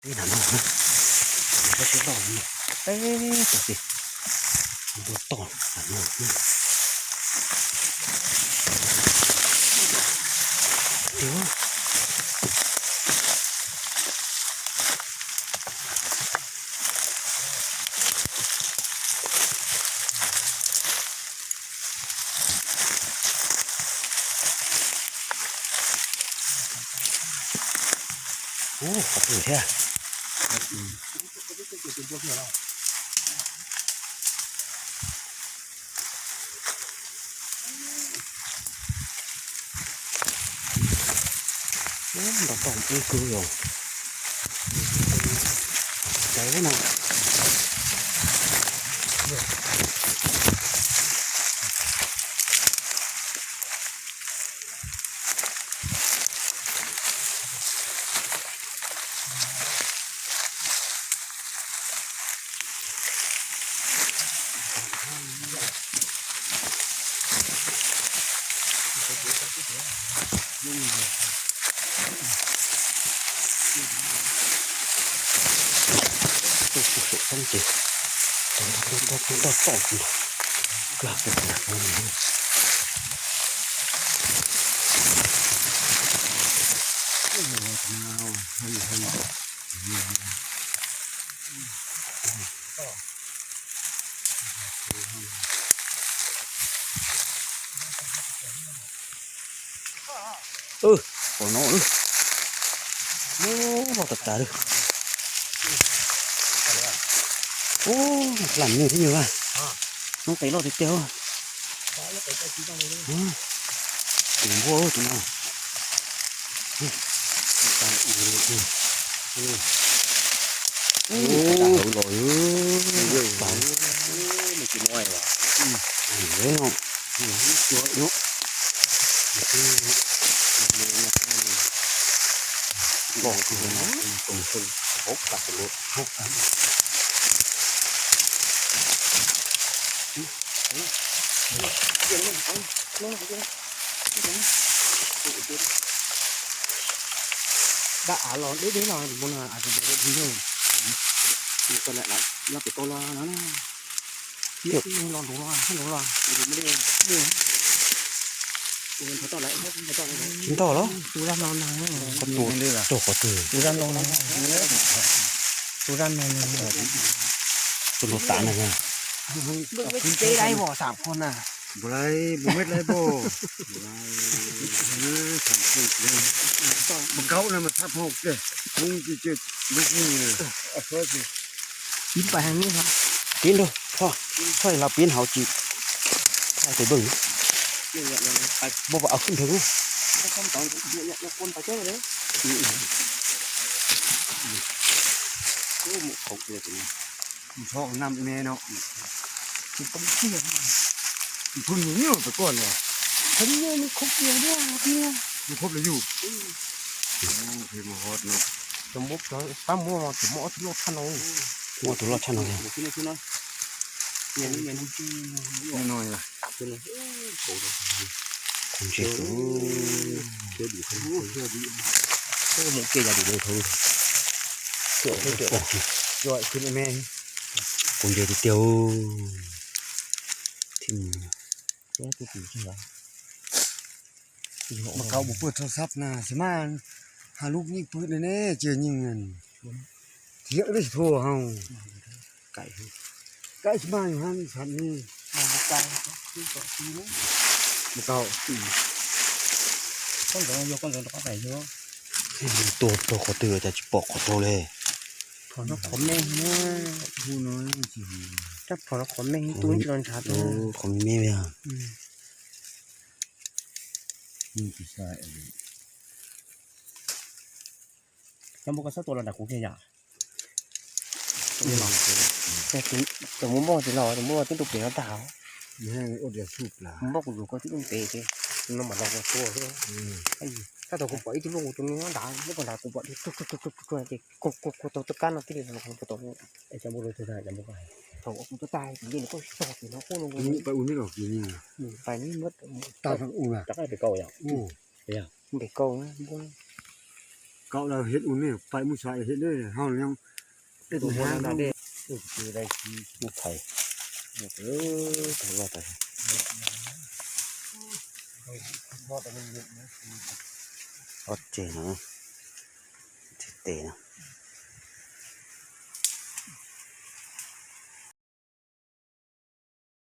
Peb nram no, peb sib loj no, peb tog ces ntua toj nram no. Ub, qhov twg thiab. Ub, nrov toj ub kawg yom. Caiv no. Tuaj saum toob ces toj toj toj kag. Ub, qhov no loj tas tas li. Ub, lam nws thiab nyuag a. Noob qes loj tiag tiag. Tus npua tus no. Ub, tas hauv los. Dab av los deb deb no, mus no av tsis yog, los pem kau los no, los nrad los, los nrad los, tsis nroj los, tus zaj no, tus qhov twg, tus zaj no, tus zaj no, tus lus tas na, mus lais, mus mej lais pog, mus kaub na mas txhab pog, mus lub, piv nrog, txhob los piv hauv tsis, txhob tes npawg, muab pas au khib npheev. Nrho nam me no, nphu nws nyuj pem koj no, nws khob kiag, nws khob li yus, pab muab tsis muaj ob tug loj tshaj no, muaj tus loj tshaj no li. Tus no, tus no, mus ke ya dim le thaum, kuv ntse tiag tiag. Mas kau mus pw rau sab na, xi mas ha lub nyeej pw ne ne, cia nyeej thiab li thua hau. Kaim xi mas yus ha sab ni. Mus kau, koj ntxeev yog koj ntxeev rov qab pais yog. Tuaj rau qhov twg cas tsis pom qhov rau li. Phom no qhov me na, hu no, rab phom no qhov me tu tsis los ntshav tu. Qhov me me li. Cov npua koj txhob tua los nram kuv kiag yom. Tus muaj npoj tsis los, tus muaj npoj twb ntu pem no tag. Mus npoj kuv yus koj twb ntu pem ces no mam los tua xwb. Tab tom kuv pom ib tug luaj tus nyob nrad, nyob puag nrad kuv pom ces kuv tau tub kab no tib li los kuv tau. Cov npua tau tag, thaum kuv tau tag ces nws koj tsis tau ces no ub no pais ua neb los kiag, pais neb muab tag rov qab pem kaus yom. Pem kaus na npua. kaum lawm, hiab ua nej pais mus xav hiab lawm, ho nyob ib tug muab nyob dej, muab thaiv, loj tas, ob ceg no, ceg tes no.